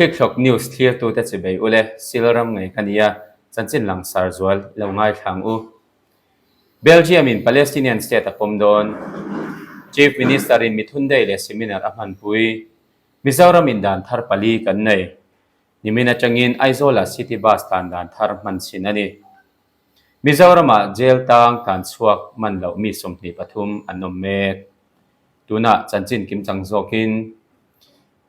Thlikhlawk News thlirtute chibei ule Sil ram ngei ka nia, chanchin langsar zual i lo ngaithla ang u. Belgium in Palestinian state a pawm dawn. Chief Minister in Mithun Day leh seminar a hmanpui. Mizoram in dan thar pali kan nei. Nimin atangin Aizawl-ah City Bus tlan dan thar hman chhin a ni. Mizoram-ah jail tang tlan chhuak man loh mi 23 an awm mek. Tunah chanchin kimchang zawkin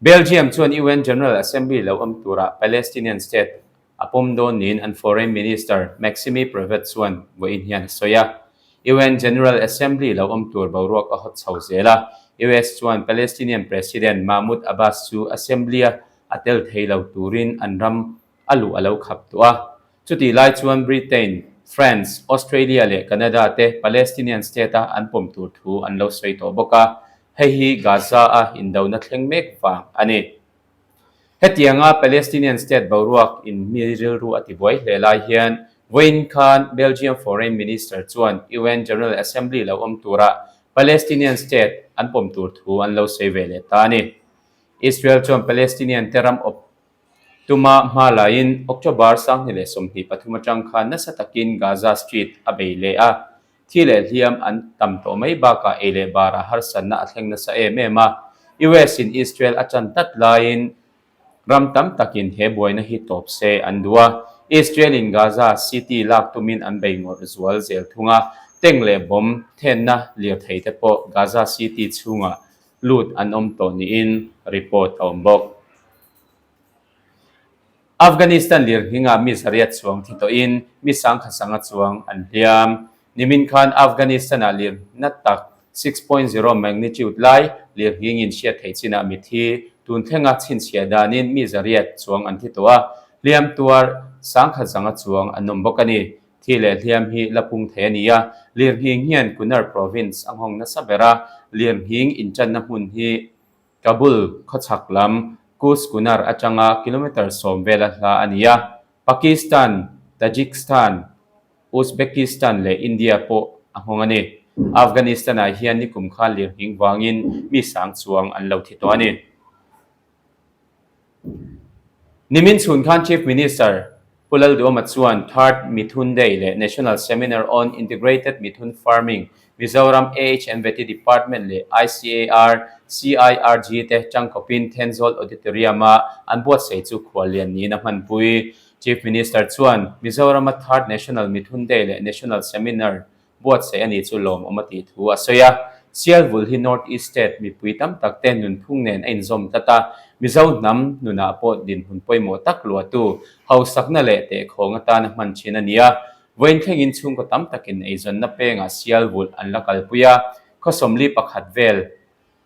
Belgium chuan UN General Assembly lo awm turah Palestinian state a pawm dawn niin an Foreign Minister Maxime Prevot chuan vawiin hian a sawi a. UN General Assembly lo awm tur boruak a hawt chho zel a, US chuan Palestinian President Mahmoud Abbas chu Assembly-a a tel thei lo turin an ram a luh a lo khap tawh a. Chutih lai chuan Britain, France, Australia leh Canada te Palestinian state-a an pawm tur thu an lo sawi tawh bawk a, hei hi Gaza-a indona thleng mek vang a ni. Hetianga Palestinian state boruak in mi rilru a tibuai hle lai hian vawiin khan Belgium Foreign Minister chuan UN General Assembly lo awm tura Palestinian state an pawm tur thu an lo sawi ve leh ta a ni. Israel chuan Palestinian te ram awp tuma hma laiin October 2023 atang khan nasa takin Gaza Street a bei leh a, thi leh hliam an tam tawh mai bakah ei leh barah harsatna a thleng nasa em em a. US in Israel a tan tlat laiin ram tam takin he buaina hi tawp se an duh a, Israel in Gaza City lak tumin an bei ngawrh zual zel thung a, tank leh bomb thenna lirthei te pawh Gaza City chhungah lut an awm tawh niin report a awm bawk. Afghanistan lirnghingah mi 800 chuang thi tawhin mi 10,500 chuang an hliam. Nimin khan Afghanistan-ah lirna tak 6.0 magnitude lai lirnghingin hriat theih chinah mithi tun thlenga chhinchhiah danin mi 800 chuang an thi tawh a, hliam tuar 10,500 chuang an awm bawk a ni. Thi leh hliam hi la pung thei a ni a, lirnghing hian Kunar province a nghawng nasa ber a, lirnghing intanna hmun hi Kabul khawchhak lam Kus Kunar atanga kilometre 10 vela hla a ni a, Pakistan, Tajikistan, Uzbekistan leh India pawh a nghawng a ni. Afghanistan-ah hian nikum khan lirnghing vangin mi sang chuang an lo thi tawh a ni. Nimin chhun khan Chief Minister Pu Lalduama chuan Third Mithun Day leh National Seminar on Integrated Mithun Farming Mizoram AHMVT Department leh ICAR CIRG te tangkawpin Thenzawl Auditorium-a an buatsaih chu khuallian niin a hmanpui. Chief Minister chuan Mizorama Third National Mithun Day leh National Seminar buatsaih a nih chu lawmawm a tih thu a sawi a. Sialvul hi North East State mipui tam tak te nunphung nen a inzawm tlat a, Mizo hnam nunah pawh dinhmun pawimawh tak luahtu, hausakna leh tehkhawng atana hman thin a ni a. Vawiin thlengin chhungkaw tam takin eizawnna pengah sialvulh an la kalpui a, khaw 41 vel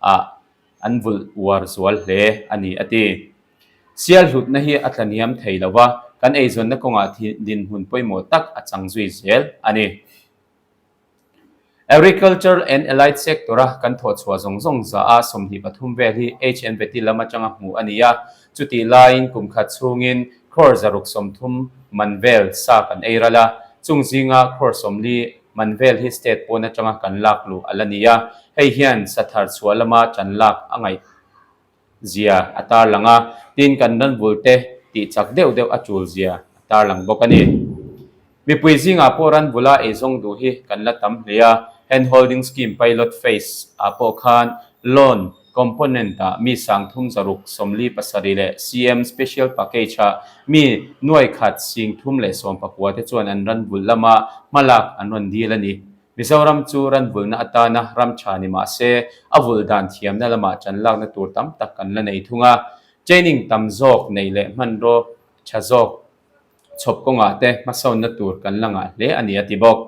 ah an vulh uar zual hle a ni a ti. Sial hlutna hi a tlaniam thei lo a, kan eizawnna kawngah dinhmun pawimawh tak a chang zui zel a ni. Agriculture and Allied Sector-a kan thawh chhuah zawng zawng za a 23 vel hi HNVT lam atanga hmuh a ni a, chutih laiin kum khat chhungin crore 630 man vel sa kan ei ral a, chung zinga crore 40 man vel hi state pawn atanga kan lak luh a la ni a, hei hian sa thar chhuah lama tan lak a ngaih zia a tarlang a, tin kan ranvul te tih chak deuh deuh a tul zia a tarlang bawk a ni. Mipui zingah pawh ranvula eizawng duh hi kan la tam hle a, hand holding scheme pilot phase ah pawh khan loan component ah mi 3647 leh CM special package ah mi 1,319 te chuan an ranvul lama hmalak an rawn dil a ni. Mizoram chu ranvulna atana ram tha ni mah se, a vulh dan thiamna lamah ṭan lakna tur tam tak kan la nei thung a. Training tam zawk neih leh hmanraw tha zawk chhawp kawngah te hmasawnna tur kan la ngah hle a ni a ti bawk.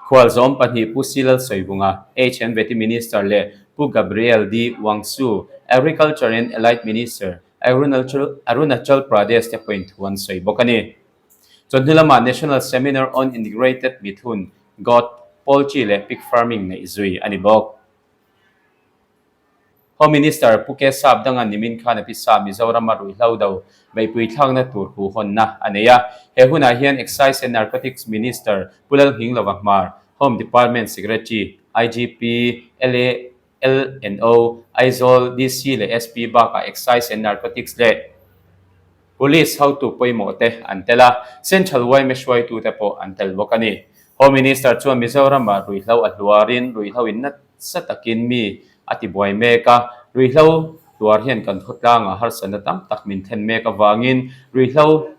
Khualzawm pahnih Pu Silal Sawivunga, HMVT Minister leh Pu Gabriel D. Wangsu, Agriculture and Allied Minister, Arunachal Pradesh te pawhin thu an sawi bawk a ni. Chawhnu lamah National Seminar on Integrated Mithun, Goat, Poultry leh Pig Farming neih zui a ni bawk. Home Minister Pu K Sapdanga nimin khan a pisa Mizorama ruihhlo do beihpui thlakna tur huhawnna a nei a. He hunah hian Excise and Narcotics Minister Pu Lalnghinglova Hmar, Home Department Secretary, IGP, LA, LNO, Aizawl DC leh SP bakah Excise and Narcotics leh. Police hotu pawimawh te an tel a, Central yma hruaitute pawh an tel bawk a ni. Home Minister chuan Mizoramah ruihhlo a hluarin ruihhlo in nasa takin mi a tibuai mek a, ruihhlo hluar hian kan khawtlangah harsatna tam tak min thlen mek avangin ruihhlo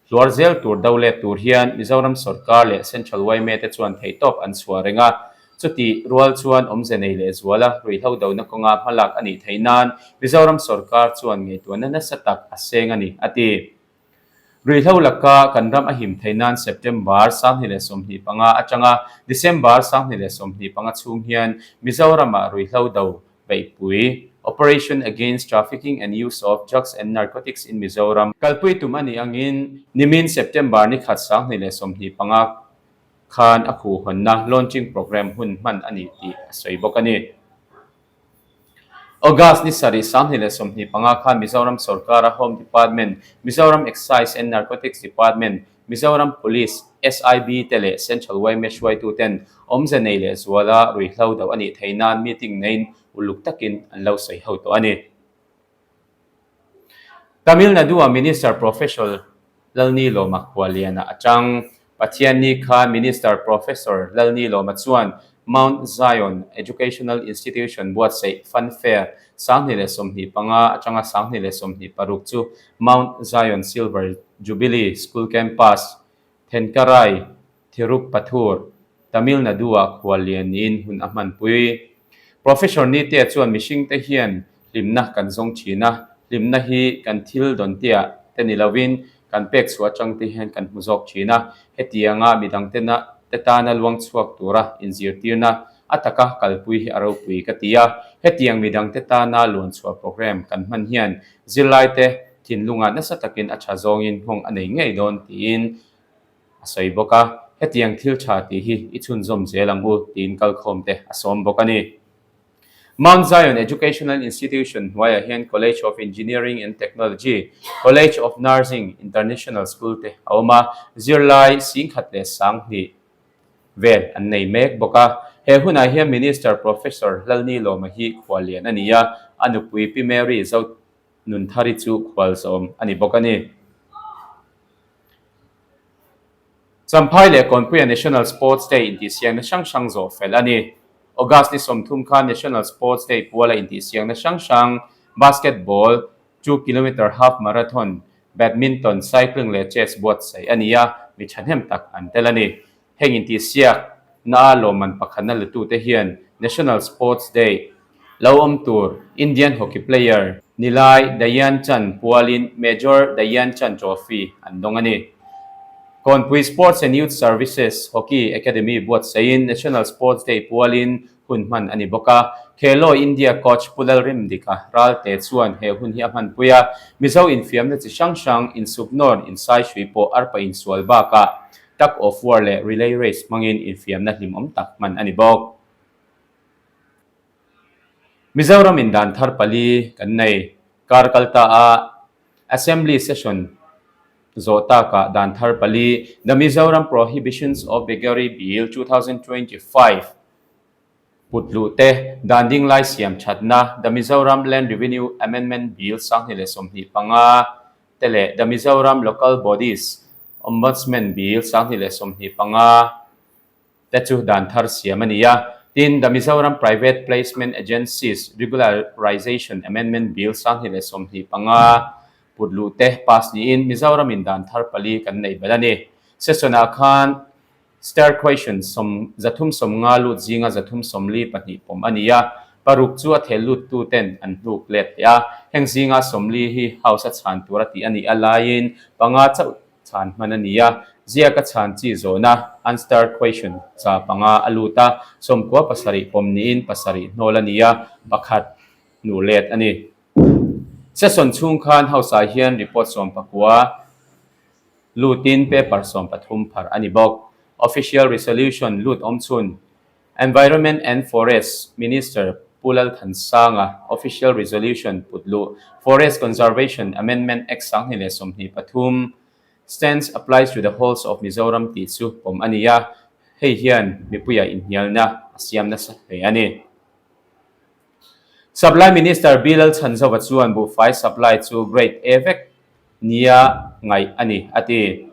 Hluar zel tur do let tur hian Mizoram sawrkar leh Central yma te chuan theihtawp an chhuah reng a. Chutih rual chuan awmze nei leh zuala ruihhlo dona kawnga hmalak a nih theih nan Mizoram sawrkar chuan ngaihtuahna nasa tak a seng a ni, a ti. Ruihhlo laka kan ram a him theih nan September 2025 atanga December 2025 chhung hian Mizoramah ruihhlo do Beihpui, Operation Against Trafficking and Use of Drugs and Narcotics in Mizoram, kalpui tum a nih angin nimin September ni khat 2025 khan a khuhhawnna launching programme hun hman a ni tih a sawi bawk a ni. August ni sarih 2025 khan Mizoram sawrkara Home Department, Mizoram Excise and Narcotics Department, Mizoram Police, SIB te leh Central yma hruaituten awmze nei leh zuala ruihhlo do a nih theih nan meeting neiin uluk takin an lo sawi ho tawh a ni. Tamil Nadu-a Minister Professor Lalnilawma Khualiana a chang. Pathianni kha Minister Professor Lalnilawma chuan Mount Zion Educational Institution buatsaih Fun Fair 2025 atanga 2026 chu Mount Zion Silver Jubilee School Campus, Thenkarai, Thirupathur, Tamil Nadu-ah khual lian niin hun a hmanpui. Professor Nitya chuan mihringte hian hlimna kan zawng thin a, hlimna hi kan thil dawntiah te ni lovin kan pek chhuah atang te hian kan hmu zawk thin a, hetianga midangte te tana luang chhuak tura inzirtirna a taka kalpui hi a ropui ka ti a, hetiang midangte tana luan chhuah programme kan hman hian zirlaite thinlungah nasa takin a tha zawngin nghawng a nei ngei dawn tiin a sawi bawk a, hetiang thil tha tih hi i chhunzawm zel ang u tiin kalkhawmte a sawm bawk a ni. Mount Zion Educational Institution hnuaiah hian College of Engineering and Technology, College of Nursing International School te a awm a, zirlai 10,020 vel an nei mek bawk a. He hunah hian Minister Professor Lalnilawma hi khuallian a ni a, a nupui Pi Mary Zonunthari chu khualzawm a ni bawk a ni. Champhai leh Kawnpuia National Sports Day intihsiakna hrang hrang zawh fel a ni. August ni 30 khan National Sports Day puala intihsiakna hrang hrang Basketball, two kilometer half marathon, Badminton, Cycling leh Chess buatsaih a ni a, mi thahnem tak an tel a ni. Heng intihsiak na a lawmman pakhatna latute hian National Sports Day Lo awm tur Indian hockey player Nilai Dhyan Chand pualin Major Dhyan Chand Trophy an dawng a ni. Kawnpui Sports and Youth Services Hockey Academy buatsaihin National Sports Day pualin hun hman a ni bawk a. Khelo India coach Pu Lalrimdika Ralte chuan he hun hi a hmanpui a, Mizo infiamna chi hrang hrang, insupnawn, insaisui pawh arpa insual bakah tug of war leh relay race hmangin infiamna hlimawm tak hman a ni bawk. Mizoram in dan thar pali kan nei. Kar kal ta a Assembly Session zawh takah dan thar pali The Mizoram Prohibitions of Beggary Bill 2025 put luh te, dan ding lai siam thatna The Mizoram Land Revenue Amendment Bill 2025 te leh The Mizoram Local Bodies Ombudsman Bill 2025 te chu dan thar siam a ni a. Tin, The Mizoram Private Placement Agencies Regularisation Amendment Bill 2025 put luh te pass niin Mizoram in dan thar pali kan neih belh a ni. Session ah khan Star Question 350 lut zinga 342 pawm a ni a, paruk chu a thel lut tu ten an hnuk let leh a. Heng zinga 40 hi House a chhan tur a tih a nih a laiin panga chauh Chhan hman a ni a, ziaka chhan chi zawhna, unstarred question, cha panga a lut a, 97 pawm niin pasarih hnawl a ni a, pakhat hnuh let a ni. Session chhung khan House-ah hian report 19 lutin paper 13 phar a ni bawk. Official Resolution lut awm chhun Environment and Forest Minister Pu Lalthansanga Official Resolution put luh Forest Conservation Amendment Act 2023 stands applies to the wholes of Mizoram tih chu pawm a ni a, hei hian mipuia inhnialna a siam nasa hle a ni. Supply Minister B Lalchhanzova chuan buhfai supply chu Grade A vek. nia ngaih a ni, a ti.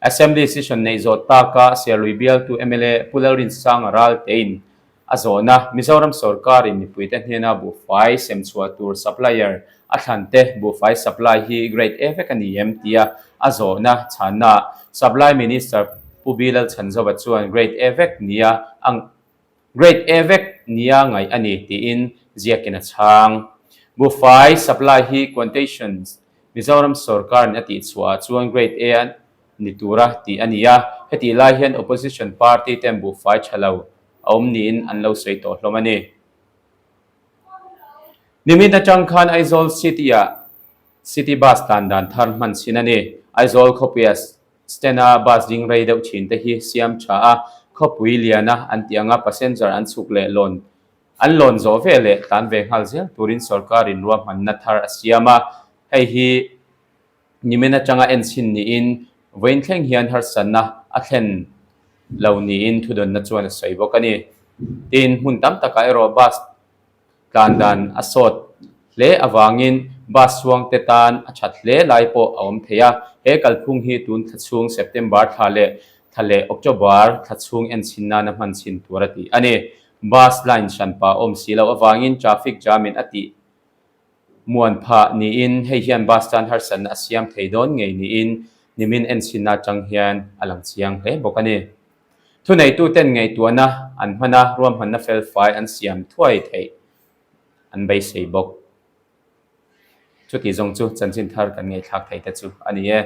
Assembly session neih zawh taka Serlui bialtu mla Pu Lalrinsanga Raltein a zawhna Mizoram sorkarin mipuite hnena buhfai sem chhuah tur supplier a thlante buhfai supply hi grade A vek a ni em tia a zawhna chhannaah Supply Minister Pu B Lalchhanzova chuan grade A vek nia a Grade A vek nia ngaih a ni tiin ziakin a chhang. Buhfai supply hi quantations Mizoram sorkarin a tihchhuah ah chuan Grade A a ni tura tih a ni a, hetih lai hian opposition party ten buhfai tha lo a awm niin an lo sawi tawh hlawm a ni. Nimin atang khan Aizawl City-ah City Bus tan dan thar hman chhin a ni. Aizawl khawpuia Stand-a bus ding rei deuh thin te hi siam tha a, khawpui liana an tih anga passenger an chhuk leh lawn an lawn zawh ve leh tlan ve nghal zel turin sorkarin ruahmanna thar a siam a, hei hi nimin atanga en chhin niin vawiin thleng hian harsatna a thlen lo niin thudawnna chuan a sawi bawk a ni. Tin, hmun tam takah erawh bus Tlan dan a sawt hle avangin bus chuangte tan a that hle lai pawh a awm thei a. He kalphung hi tun thla chhung September thla leh thla leh October thla chhung enchhin nana hman chhin tur a tih a ni. Bus line hranpa awm si loh avangin traffic jam in a tih muan phah niin hei hian bus tan harsatna a siam thei dawn ngei niin nimin enchhinna atang hian a lang chiang hle bawk a ni. Thuneituten ngaihtuahna an hman a, ruahmanna felfai an siam thuai theih an beisei bawk. Chuti zawng chu chanchin thar kan ngaihthlak thei te chu a ni e.